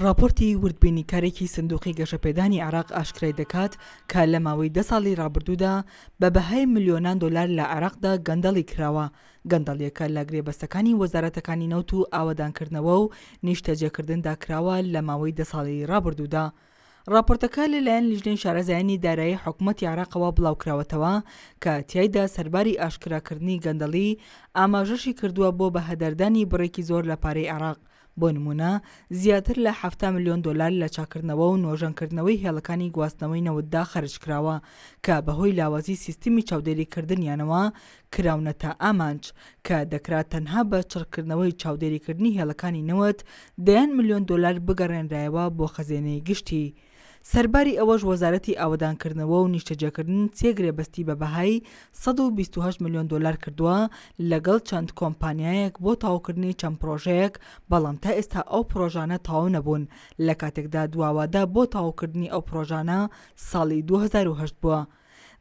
ڕاپۆرتی وردبینیکارێکی سندوقی گەشەپێدانی عێراق ئاشکرای دەکات کە لە ماوەی دە ساڵی ڕابردوودا بە بەهای ملیۆنان دۆلار لە عێراقدا گەندەڵی کراوە، گەندەڵییەکە لە گرێبەستەکانی وەزارەتەکانی نەوت و ئاوەدانکردنەوە و نیشتەجێکردندا کراوە لە ماوەی دە ساڵی ڕابردوودا. ڕاپۆرتەکە لەلایەن لیژنەی شارەزایانی دارایی حکومەتی عێراقەوە بڵاوکراوەتەوە کە تیایدا سەرباری ئاشکراکردنی گەندەڵی ئاماژەشی کردووە بۆ بەهەدەردانی بڕێکی زۆر لە پارەی عێراق بۆ نموونە زیاتر لە 70 ملیۆن دۆلار لە چاککردنەوە و نۆژەنکردنەوەی هێڵەکانی گواستنەوەی نەوتدا خەرجکراوە کە بەهۆی لاوازی سیستمی چاودێریکردنیانەوە کراونەتە ئامانج، کە دەکرا تەنها بە چڕکردنەوەی چاودێریکردنی هێڵەکانی نەوت دەیان ملیۆن دۆلار بگەڕێنرایەوە بۆ خەزێنەی گشتی. سەرباری ئەوەش وەزارەتی ئاوەدانکردنەوە و نیشتەجێکردن سێ گرێبەستی بە بەهای 128 ملیۆن دۆلار کردووە لەگەڵ چەند کۆمپانیایەک بۆ تەواوکردنی چەند پڕۆژەیەک، بەڵام تا ئێستا ئەو پڕۆژانە تەواو نەبوون، لەکاتێکدا دواوادە بۆ تەواوکردنی ئەو پڕۆژانە ساڵی 2008 بووە.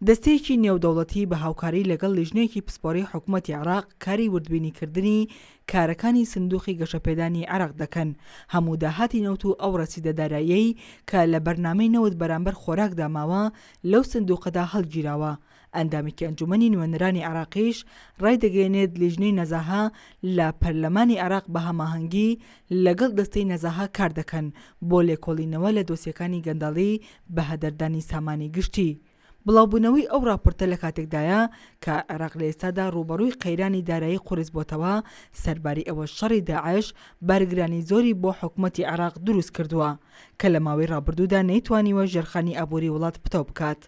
دەستەیەکی نێودەوڵەتی بە هاوکاری لەگەڵ لیژنەیەکی پسپۆڕی حکومەتی عێراق کاری وردبینیکردنی کارەکانی سندوقی گەشەپێدانی عێراق دەکەن، هەموو داهاتی نەوت و ئەو ڕەسیدە داراییەی کە لە بەرنامەی نەوت بەرامبەر خۆراکدا ماوە لەو سندوقەدا هەڵگیراوە. ئەندامێکی ئەنجومەنی نوێنەرانی عێراقیش ڕایدەگەیەنێت لیژنەی نەزاهە لە پەرلەمانی عێراق بە هەماهەنگی لەگەڵ دەستەی نەزاهە کاردەکەن بۆ لێکۆڵینەوە لە دۆسیەکانی گەندەڵی بە هەدەردانی سامانی گشتی. بڵاوبوونەوەی ئەو راپۆرتە لە کاتێکدایە کە عێراق لە ئێستادا رووبەڕووی قەیرانی دارایی قورس بۆتەوە، سەرباری ئەوەش شەڕی داعش بارگرانی زۆری بۆ حکومەتی عێراق دروست کردووە کە لە ماوەی رابردوودا نەیتوانیوە ژێرخانی ئابووری وڵات پتەو بکات.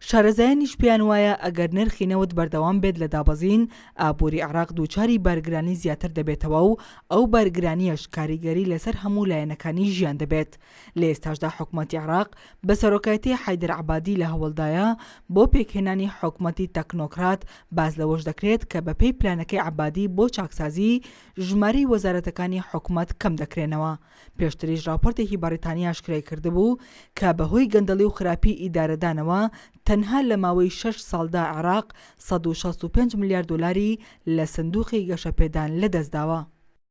شارەزایانیش پێیان وایە ئەگەر نرخی نەوت بەردەوام بێت لە دابەزین، ئابووری عێراق دووچاری بارگرانی زیاتر دەبێتەوە و ئەو بارگرانییەش کاریگەری لەسەر هەموو لایەنەکانی ژیان دەبێت. لە ئێستاشدا حکومەتی عێراق بە سەرۆکایەتی حەیدەر عەبادی لە هەوڵدایە بۆ پێکهێنانی حکومەتی تەکنۆکرات، باس لەوەش دەکرێت کە بەپێی پلانەکەی عەبادی بۆ چاکسازی، ژمارەی وەزارەتەکانی حکومەت کەم دەکرێنەوە. پێشتریش ڕاپۆرتێکی بەڕیتانی ئاشکرای کردبوو کە بەهۆی گەندەڵی و خراپی ئیدارەدانەوە تەنها لە ماوەی شەش ساڵدا عێراق 165 ملیار دۆلاری لە سندوقی گەشەپێدان لەدەستداوە.